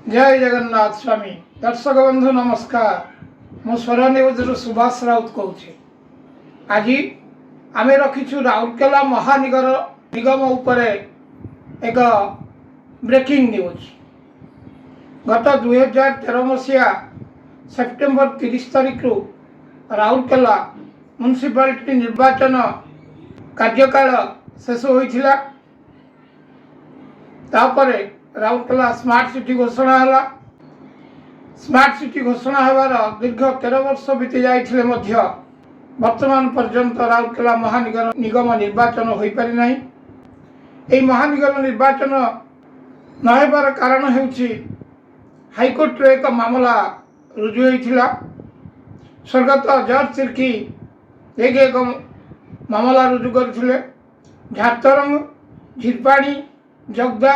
ଜୟ ଜଗନ୍ନାଥ ସ୍ୱାମୀ। ଦର୍ଶକ ବନ୍ଧୁ, ନମସ୍କାର। ମୁଁ ସ୍ୱର ନ୍ୟୁଜ୍ରୁ ସୁଭାଷ ରାଉତ କହୁଛି। ଆଜି ଆମେ ରଖିଛୁ ରାଉରକେଲା ମହାନଗର ନିଗମ ଉପରେ ଏକ ବ୍ରେକିଂ ନ୍ୟୁଜ୍। ଗତ 2013 ମସିହା ସେପ୍ଟେମ୍ବର 30 ତାରିଖରୁ ରାଉରକେଲା ମ୍ୟୁନିସିପାଲିଟି ନିର୍ବାଚନ କାର୍ଯ୍ୟକାଳ ଶେଷ ହୋଇଥିଲା। ତାପରେ ରାଉରକେଲା ସ୍ମାର୍ଟ ସିଟି ଘୋଷଣା ହେଲା। ସ୍ମାର୍ଟ ସିଟି ଘୋଷଣା ହେବାର ଦୀର୍ଘ 13 ବର୍ଷ ବିତି ଯାଇଥିଲେ ମଧ୍ୟ ବର୍ତ୍ତମାନ ପର୍ଯ୍ୟନ୍ତ ରାଉରକେଲା ମହାନଗର ନିଗମ ନିର୍ବାଚନ ହୋଇପାରିନାହିଁ। ଏହି ମହାନଗର ନିର୍ବାଚନ ନ ହେବାର କାରଣ ହେଉଛି, ହାଇକୋର୍ଟରେ ଏକ ମାମଲା ରୁଜୁ ହୋଇଥିଲା। ସ୍ୱର୍ଗତ ଜର୍ଜ ତିର୍କି ଏକ ମାମଲା ରୁଜୁ କରିଥିଲେ। ଝାରତରଙ୍ଗ, ଝିରପାଣି, ଜଗଦା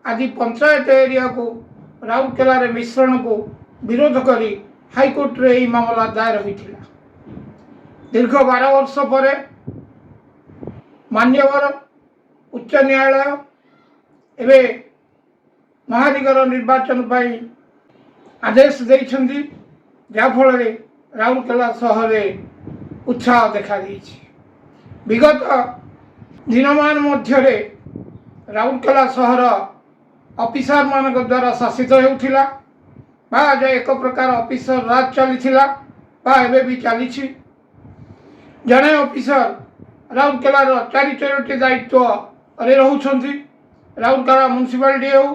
ଆଦି ପଞ୍ଚାୟତ ଏରିଆକୁ ରାଉରକେଲାରେ ମିଶ୍ରଣକୁ ବିରୋଧ କରି ହାଇକୋର୍ଟରେ ଏହି ମାମଲା ଦାୟର ହୋଇଥିଲା। ଦୀର୍ଘ 12 ବର୍ଷ ପରେ ମାନ୍ୟବର ଉଚ୍ଚ ନ୍ୟାୟାଳୟ ଏବେ ମହାନଗର ନିର୍ବାଚନ ପାଇଁ ଆଦେଶ ଦେଇଛନ୍ତି, ଯାହାଫଳରେ ରାଉରକେଲା ସହରରେ ଉତ୍ସାହ ଦେଖାଦେଇଛି। ବିଗତ ଦିନମାନ ମଧ୍ୟରେ ରାଉରକେଲା ସହର ଅଫିସରମାନଙ୍କ ଦ୍ୱାରା ଶାସିତ ହେଉଥିଲା ବା ଯେ ଏକ ପ୍ରକାର ଅଫିସର ରାଜ ଚାଲିଥିଲା ବା ଏବେ ବି ଚାଲିଛି। ଜଣେ ଅଫିସର ରାଉରକେଲାର ଚାରି ଚାରୋଟି ଦାୟିତ୍ୱରେ ରହୁଛନ୍ତି। ରାଉରକେଲା ମ୍ୟୁନିସିପାଲିଟି ହେଉ,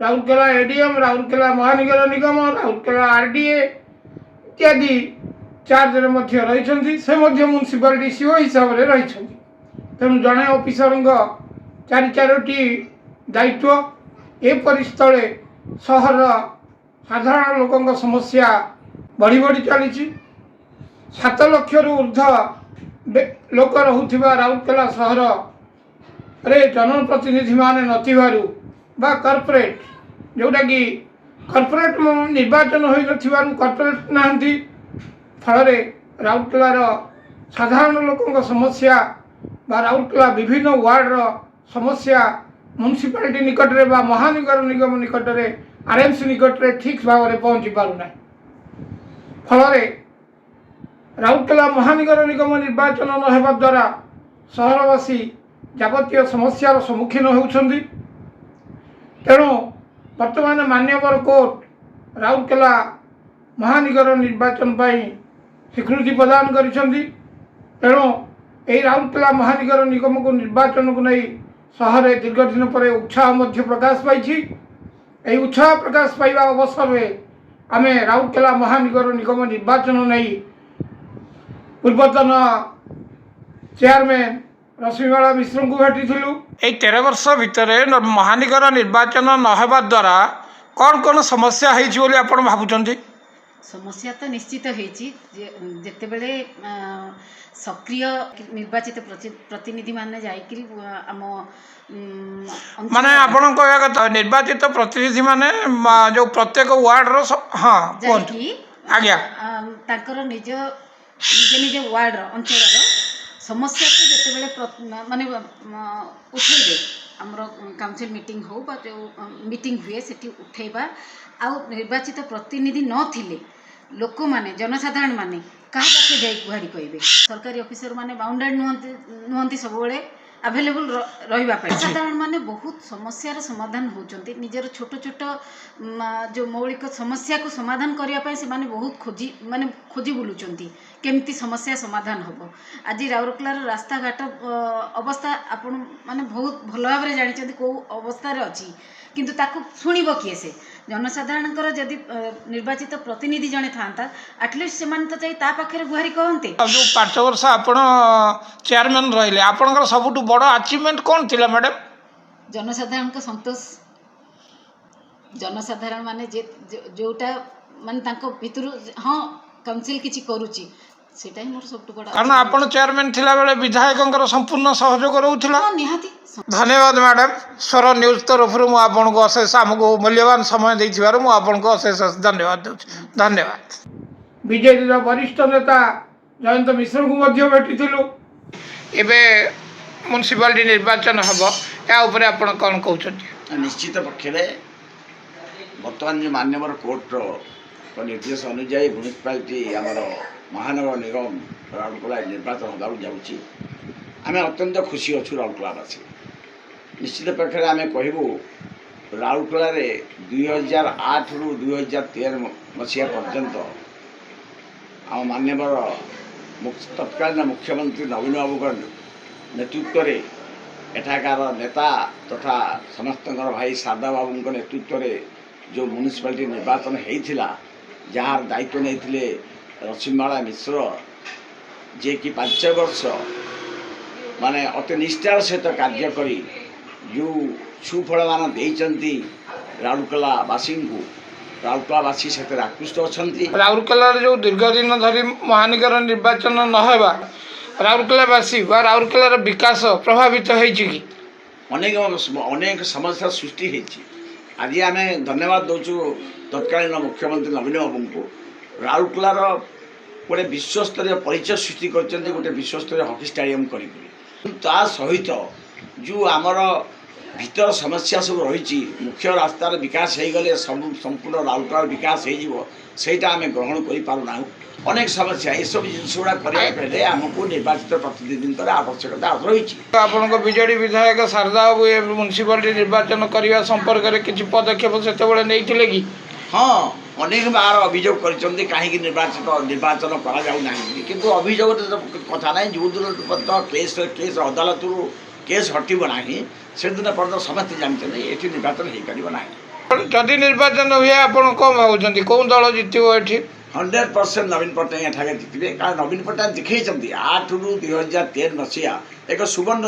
ରାଉରକେଲା ଏଡିଏମ୍, ରାଉରକେଲା ମହାନଗର ନିଗମ, ରାଉରକେଲା ଆରଡିଏ ଇତ୍ୟାଦି ଚାର୍ଜରେ ମଧ୍ୟ ରହିଛନ୍ତି। ସେ ମଧ୍ୟ ମ୍ୟୁନିସିପାଲିଟି ସିଓ ହିସାବରେ ରହିଛନ୍ତି। ତେଣୁ ଜଣେ ଅଫିସରଙ୍କ ଚାରି ଚାରୋଟି ଦାୟିତ୍ୱ। ଏପରି ସ୍ଥଳେ ସହରର ସାଧାରଣ ଲୋକଙ୍କ ସମସ୍ୟା ବଢ଼ି ବଢ଼ି ଚାଲିଛି। 7 ଲକ୍ଷରୁ ଉର୍ଦ୍ଧ୍ୱ ଲୋକ ରହୁଥିବା ରାଉରକେଲା ସହରରେ ଜନପ୍ରତିନିଧିମାନେ ନଥିବାରୁ ବା କର୍ପୋରେଟ୍, ଯେଉଁଟାକି କର୍ପୋରେଟ୍ ନିର୍ବାଚନ ହୋଇନଥିବାରୁ କର୍ପୋରେଟ୍ ନାହାନ୍ତି। ଫଳରେ ରାଉରକେଲାର ସାଧାରଣ ଲୋକଙ୍କ ସମସ୍ୟା ବା ରାଉରକେଲା ବିଭିନ୍ନ ୱାର୍ଡ଼ର ସମସ୍ୟା ମ୍ୟୁନିସିପାଲିଟି ନିକଟରେ ବା ମହାନଗର ନିଗମ ନିକଟରେ, ଆର୍ଏମ୍ସି ନିକଟରେ ଠିକ୍ ଭାବରେ ପହଞ୍ଚି ପାରୁନାହିଁ। ଫଳରେ ରାଉରକେଲା ମହାନଗର ନିଗମ ନିର୍ବାଚନ ନ ହେବା ଦ୍ୱାରା ସହରବାସୀ ଯାବତୀୟ ସମସ୍ୟାର ସମ୍ମୁଖୀନ ହେଉଛନ୍ତି। ତେଣୁ ବର୍ତ୍ତମାନ ମାନ୍ୟବର କୋର୍ଟ ରାଉରକେଲା ମହାନଗର ନିର୍ବାଚନ ପାଇଁ ସ୍ୱୀକୃତି ପ୍ରଦାନ କରିଛନ୍ତି। ତେଣୁ ଏହି ରାଉରକେଲା ମହାନଗର ନିଗମକୁ ନିର୍ବାଚନକୁ ନେଇ ସହରରେ ଦୀର୍ଘ ଦିନ ପରେ ଉତ୍ସାହ ମଧ୍ୟ ପ୍ରକାଶ ପାଇଛି। ଏହି ଉତ୍ସାହ ପ୍ରକାଶ ପାଇବା ଅବସରରେ ଆମେ ରାଉରକେଲା ମହାନଗର ନିଗମ ନିର୍ବାଚନ ନେଇ ପୂର୍ବତନ ଚେୟାରମ୍ୟାନ୍ ରଶ୍ମିମାଳା ମିଶ୍ରଙ୍କୁ ଭେଟିଥିଲୁ। ଏଇ 13 ବର୍ଷ ଭିତରେ ମହାନଗର ନିର୍ବାଚନ ନ ହେବା ଦ୍ୱାରା କ'ଣ କ'ଣ ସମସ୍ୟା ହେଇଛି ବୋଲି ଆପଣ ଭାବୁଛନ୍ତି? ସମସ୍ୟା ତ ନିଶ୍ଚିତ ହେଇଛି ଯେ ଯେତେବେଳେ ସକ୍ରିୟ ନିର୍ବାଚିତ ପ୍ରତିନିଧିମାନେ ଯାଇକରି ଆମ ମାନେ ଅଞ୍ଚଳର ଆପଣ କହିବା କଥା, ନିର୍ବାଚିତ ପ୍ରତିନିଧିମାନେ ଯୋଉ ପ୍ରତ୍ୟେକ ୱାର୍ଡ଼ର, ହଁ, କୁହନ୍ତୁ। ଯାଇକି ତାଙ୍କର ନିଜ ନିଜ ନିଜ ୱାର୍ଡ଼ର, ଅଞ୍ଚଳର ସମସ୍ୟାକୁ ଯେତେବେଳେ ମାନେ ଉଠେଇବେ, ଆମର କାଉନସିଲ୍ ମିଟିଂ ହଉ ବା ଯେଉଁ ମିଟିଂ ହୁଏ, ସେଠି ଉଠେଇବା ଆଉ ନିର୍ବାଚିତ ପ୍ରତିନିଧି ନଥିଲେ ଲୋକମାନେ, ଜନସାଧାରଣ ମାନେ କାହା ପାଖରେ ଯାଇ ଗୁହାରି କହିବେ? ସରକାରୀ ଅଫିସର ମାନେ ବାଉଣ୍ଡେଡ଼ ନୁହନ୍ତି ସବୁବେଳେ ଆଭେଲେବୁଲ୍ ରହିବା ପାଇଁ। ସାଧାରଣ ମାନେ ବହୁତ ସମସ୍ୟାର ସମାଧାନ ହେଉଛନ୍ତି। ନିଜର ଛୋଟ ଛୋଟ ଯେଉଁ ମୌଳିକ ସମସ୍ୟାକୁ ସମାଧାନ କରିବା ପାଇଁ ସେମାନେ ବହୁତ ଖୋଜି, ମାନେ ଖୋଜି ବୁଲୁଛନ୍ତି କେମିତି ସମସ୍ୟା ସମାଧାନ ହେବ। ଆଜି ରାଉରକେଲାର ରାସ୍ତାଘାଟ ଅବସ୍ଥା ଆପଣ ମାନେ ବହୁତ ଭଲ ଭାବରେ ଜାଣିଛନ୍ତି କେଉଁ ଅବସ୍ଥାରେ ଅଛି। କିନ୍ତୁ ତାକୁ ଶୁଣିବ କିଏ? ସେ ଜନସାଧାରଣଙ୍କର ଯଦି ନିର୍ବାଚିତ ପ୍ରତିନିଧି ଜଣେ ଥାନ୍ତା, ଆଟଲିଷ୍ଟ ସେମାନେ ତ ଯାଇ ତା ପାଖରେ ଗୁହାରି କହନ୍ତେ। ଆଉ ଯୋଉ 5 ବର୍ଷ ଆପଣ ଚେୟାରମ୍ୟାନ୍ ରହିଲେ, ଆପଣଙ୍କର ସବୁଠୁ ବଡ଼ ଆଚିଭମେଣ୍ଟ କ'ଣ ଥିଲା, ମ୍ୟାଡ଼ାମ୍? ଜନସାଧାରଣଙ୍କ ସନ୍ତୋଷ। ଜନସାଧାରଣ ମାନେ ଯେ ଯୋଉଟା ମାନେ ତାଙ୍କ ଭିତରୁ, ହଁ, କାଉନସିଲ୍ କିଛି କରୁଛି, ସେଇଟା ହିଁ ମୋର ସବୁଠୁ ବଡ଼ କାରଣ achievement। ଆପଣ ଚେୟାରମ୍ୟାନ୍ ଥିଲାବେଳେ ବିଧାୟକଙ୍କର ସମ୍ପୂର୍ଣ୍ଣ ସହଯୋଗ ରହୁଥିଲା। ହଁ, ନିହାତି। ଧନ୍ୟବାଦ ମ୍ୟାଡ଼ାମ୍। ସ୍ୱର ନ୍ୟୁଜ୍ ତରଫରୁ ମୁଁ ଆପଣଙ୍କୁ ଅଶେଷ, ଆମକୁ ମୂଲ୍ୟବାନ ସମୟ ଦେଇଥିବାରୁ ମୁଁ ଆପଣଙ୍କୁ ଅଶେଷ ଅଶେଷ ଧନ୍ୟବାଦ ଦେଉଛି। ଧନ୍ୟବାଦ। ବିଜେଡ଼ିର ବରିଷ୍ଠ ନେତା ଜୟନ୍ତ ମିଶ୍ରଙ୍କୁ ମଧ୍ୟ ଭେଟିଥିଲୁ। ଏବେ ମ୍ୟୁନିସିପାଲିଟି ନିର୍ବାଚନ ହେବ, ଏହା ଉପରେ ଆପଣ କ'ଣ କହୁଛନ୍ତି? ନିଶ୍ଚିତ ପକ୍ଷରେ ବର୍ତ୍ତମାନ ଯେଉଁ ମାନ୍ୟବର କୋର୍ଟର ନିର୍ଦ୍ଦେଶ ଅନୁଯାୟୀ ମ୍ୟୁନିସିପାଲିଟି ଆମର ମହାନଗର ନିଗମ ରାଉରକେଲା ନିର୍ବାଚନ ହେବାକୁ ଯାଉଛି, ଆମେ ଅତ୍ୟନ୍ତ ଖୁସି ଅଛୁ ରାଉରକେଲାବାସୀ। ନିଶ୍ଚିତ ପକ୍ଷରେ ଆମେ କହିବୁ, ରାଉରକେଲାରେ 2008ରୁ 2013 ମସିହା ପର୍ଯ୍ୟନ୍ତ ଆମ ମାନ୍ୟବର ତତ୍କାଳୀନ ମୁଖ୍ୟମନ୍ତ୍ରୀ ନବୀନ ବାବୁଙ୍କ ନେତୃତ୍ୱରେ, ଏଠାକାର ନେତା ତଥା ସମସ୍ତଙ୍କର ଭାଇ ଶାରଦା ବାବୁଙ୍କ ନେତୃତ୍ୱରେ ଯେଉଁ ମ୍ୟୁନିସିପାଲିଟି ନିର୍ବାଚନ ହେଇଥିଲା, ଯାହାର ଦାୟିତ୍ୱ ନେଇଥିଲେ ରଶ୍ମିମାଳା ମିଶ୍ର, ଯିଏକି 5 ବର୍ଷ ମାନେ ଅତି ନିଷ୍ଠାର ସହିତ କାର୍ଯ୍ୟ କରି ଯେଉଁ ସୁଫଳମାନ ଦେଇଛନ୍ତି ରାଉରକେଲାବାସୀଙ୍କୁ, ରାଉରକେଲାବାସୀ ସେଥିରେ ଆକୃଷ୍ଟ ଅଛନ୍ତି। ରାଉରକେଲାରେ ଯେଉଁ ଦୀର୍ଘ ଦିନ ଧରି ମହାନଗର ନିର୍ବାଚନ ନହେବା, ରାଉରକେଲାବାସୀ ବା ରାଉରକେଲାର ବିକାଶ ପ୍ରଭାବିତ ହେଇଛି କି? ଅନେକ ଅନେକ ସମସ୍ୟା ସୃଷ୍ଟି ହେଇଛି। ଆଜି ଆମେ ଧନ୍ୟବାଦ ଦେଉଛୁ ତତ୍କାଳୀନ ମୁଖ୍ୟମନ୍ତ୍ରୀ ନବୀନ ବାବୁଙ୍କୁ। ରାଉରକେଲାର ଗୋଟେ ବିଶ୍ୱସ୍ତରୀୟ ପରିଚୟ ସୃଷ୍ଟି କରିଛନ୍ତି ଗୋଟେ ବିଶ୍ୱସ୍ତରୀୟ ହକି ଷ୍ଟାଡ଼ିୟମ୍ କରିକରି। ତା ସହିତ ଯେଉଁ ଆମର ଭିତର ସମସ୍ୟା ସବୁ ରହିଛି, ମୁଖ୍ୟ ରାସ୍ତାର ବିକାଶ ହେଇଗଲେ ସବୁ ସମ୍ପୂର୍ଣ୍ଣ ରାଉରକେଲାର ବିକାଶ ହେଇଯିବ, ସେଇଟା ଆମେ ଗ୍ରହଣ କରିପାରୁନାହୁଁ। ଅନେକ ସମସ୍ୟା, ଏସବୁ ଜିନିଷ ଗୁଡ଼ା କରିବାକୁ ହେଲେ ଆମକୁ ନିର୍ବାଚିତ ପ୍ରତିନିଧିଙ୍କର ଆବଶ୍ୟକତା ରହିଛି। ଆପଣଙ୍କ ବିଜେଡ଼ି ବିଧାୟକ ଶାରଦା ବାବୁ ଏ ମ୍ୟୁନିସିପାଲିଟି ନିର୍ବାଚନ କରିବା ସମ୍ପର୍କରେ କିଛି ପଦକ୍ଷେପ ସେତେବେଳେ ନେଇଥିଲେ କି? ହଁ, ଅନେକ ବାର ଅଭିଯୋଗ କରିଛନ୍ତି କାହିଁକି ନିର୍ବାଚନ କରାଯାଉ ନାହିଁ। କିନ୍ତୁ ଅଭିଯୋଗରେ ତ କଥା ନାହିଁ। ଯେଉଁଦିନ ପର୍ଯ୍ୟନ୍ତ କେସ୍ ଅଦାଲତରୁ କେସ୍ ହଟିବ ନାହିଁ, ସେଦିନ ପର୍ଯ୍ୟନ୍ତ ସମସ୍ତେ ଜାଣିଛନ୍ତି ଏଠି ନିର୍ବାଚନ ହେଇପାରିବ ନାହିଁ। ଯଦି ନିର୍ବାଚନ ହୁଏ, ଆପଣ କ'ଣ ଭାବୁଛନ୍ତି, କେଉଁ ଦଳ ଜିତିବ ଏଠି? 100% ନବୀନ ପଟ୍ଟନାୟକ ଏଠାରେ ଜିତିବେ। କାରଣ ନବୀନ ପଟ୍ଟନାୟକ ଦେଖେଇଛନ୍ତି 8ରୁ 2013 ମସିହା ଏକ ସୁବର୍ଣ୍ଣ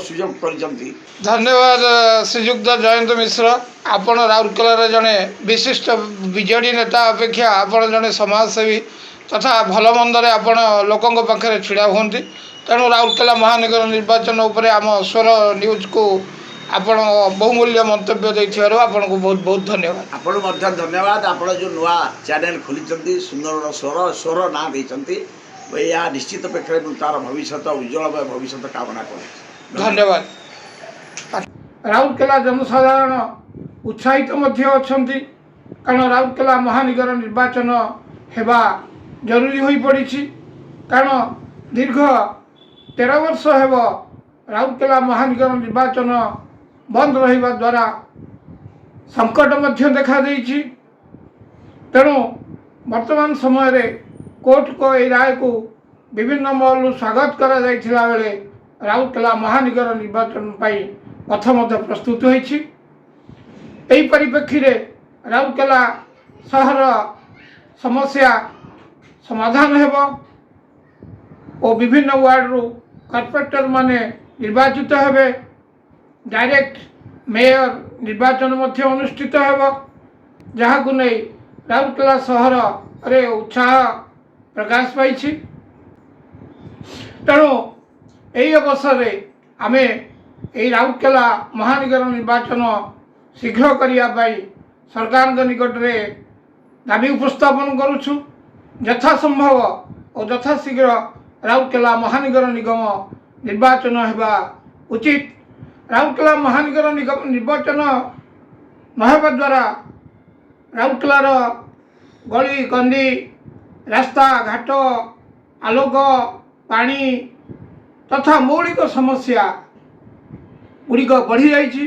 ସୁଯୋଗ କରିଛନ୍ତି। ଧନ୍ୟବାଦ ଶ୍ରୀଯୁକ୍ତ ଜୟନ୍ତ ମିଶ୍ର। ଆପଣ ରାଉରକେଲାର ଜଣେ ବିଶିଷ୍ଟ ବିଜେଡ଼ି ନେତା ଅପେକ୍ଷା ଆପଣ ଜଣେ ସମାଜସେବୀ ତଥା ଭଲ ମନ୍ଦରେ ଆପଣ ଲୋକଙ୍କ ପାଖରେ ଛିଡ଼ା ହୁଅନ୍ତି। ତେଣୁ ରାଉରକେଲା ମହାନଗର ନିର୍ବାଚନ ଉପରେ ଆମ ସ୍ୱର ନ୍ୟୁଜ୍କୁ ଆପଣ ବହୁମୂଲ୍ୟ ମନ୍ତବ୍ୟ ଦେଇଥିବାରୁ ଆପଣଙ୍କୁ ବହୁତ ବହୁତ ଧନ୍ୟବାଦ। ଆପଣଙ୍କୁ ମଧ୍ୟ ଧନ୍ୟବାଦ। ଆପଣ ଯେଉଁ ନୂଆ ଚ୍ୟାନେଲ୍ ଖୋଲିଛନ୍ତି, ସୁନ୍ଦର ସ୍ୱର ସ୍ୱର ନାଁ ଦେଇଛନ୍ତି, ଏହା ନିଶ୍ଚିତ ପକ୍ଷରେ ମୁଁ ତା'ର ଭବିଷ୍ୟତ, ଉଜ୍ଜଳମୟ ଭବିଷ୍ୟତ କାମନା କରୁଛି। ଧନ୍ୟବାଦ। ରାଉରକେଲା ଜନସାଧାରଣ ଉତ୍ସାହିତ ମଧ୍ୟ ଅଛନ୍ତି, କାରଣ ରାଉରକେଲା ମହାନଗର ନିର୍ବାଚନ ହେବା ଜରୁରୀ ହୋଇପଡ଼ିଛି। କାରଣ ଦୀର୍ଘ 13 ବର୍ଷ ହେବ ରାଉରକେଲା ମହାନଗର ନିର୍ବାଚନ ବନ୍ଦ ରହିବା ଦ୍ୱାରା ସଙ୍କଟ ମଧ୍ୟ ଦେଖାଦେଇଛି। ତେଣୁ ବର୍ତ୍ତମାନ ସମୟରେ କୋର୍ଟଙ୍କ ଏହି ରାୟକୁ ବିଭିନ୍ନ ମହଲରୁ ସ୍ୱାଗତ କରାଯାଇଥିଲା ବେଳେ ରାଉରକେଲା ମହାନଗର ନିର୍ବାଚନ ପାଇଁ ପଥ ମଧ୍ୟ ପ୍ରସ୍ତୁତ ହୋଇଛି। ଏହି ପରିପ୍ରେକ୍ଷୀରେ ରାଉରକେଲା ସହର ସମସ୍ୟା ସମାଧାନ ହେବ ଓ ବିଭିନ୍ନ ୱାର୍ଡ଼ରୁ କର୍ପୋରେଟରମାନେ ନିର୍ବାଚିତ ହେବେ, ଡାଇରେକ୍ଟ ମେୟର ନିର୍ବାଚନ ମଧ୍ୟ ଅନୁଷ୍ଠିତ ହେବ, ଯାହାକୁ ନେଇ ରାଉରକେଲା ସହରରେ ଉତ୍ସାହ ପ୍ରକାଶ ପାଇଛି। ତେଣୁ ଏହି ଅବସରରେ ଆମେ ଏହି ରାଉରକେଲା ମହାନଗର ନିର୍ବାଚନ ଶୀଘ୍ର କରିବା ପାଇଁ ସରକାରଙ୍କ ନିକଟରେ ଦାବି ଉପସ୍ଥାପନ କରୁଛୁ। ଯଥାସମ୍ଭବ ଓ ଯଥାଶୀଘ୍ର ରାଉରକେଲା ମହାନଗର ନିଗମ ନିର୍ବାଚନ ହେବା ଉଚିତ। ରାଉରକେଲା ମହାନଗର ନିଗମ ନିର୍ବାଚନ ନ ହେବା ଦ୍ୱାରା ରାଉରକେଲାର ଗଳି କନ୍ଦି, ରାସ୍ତାଘାଟ, ଆଲୋକ, ପାଣି ତଥା ମୌଳିକ ସମସ୍ୟା ଗୁଡ଼ିକ ବଢ଼ିଯାଇଛି।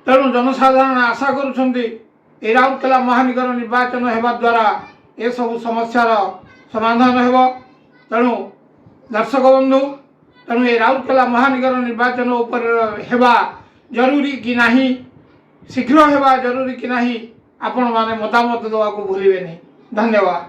ତେଣୁ ଜନସାଧାରଣ ଆଶା କରୁଛନ୍ତି ଏ ରାଉରକେଲା ମହାନଗର ନିର୍ବାଚନ ହେବା ଦ୍ୱାରା ଏସବୁ ସମସ୍ୟାର ସମାଧାନ ହେବ। ତେଣୁ ଦର୍ଶକ ବନ୍ଧୁ, ତେଣୁ ଏ ରାଉରକେଲା ମହାନଗର ନିର୍ବାଚନ ଉପରେ ହେବା ଜରୁରୀ କି ନାହିଁ, ଶୀଘ୍ର ହେବା ଜରୁରୀ କି ନାହିଁ, ଆପଣମାନେ ମତାମତ ଦେବାକୁ ଭୁଲିବେନି। ଧନ୍ୟବାଦ।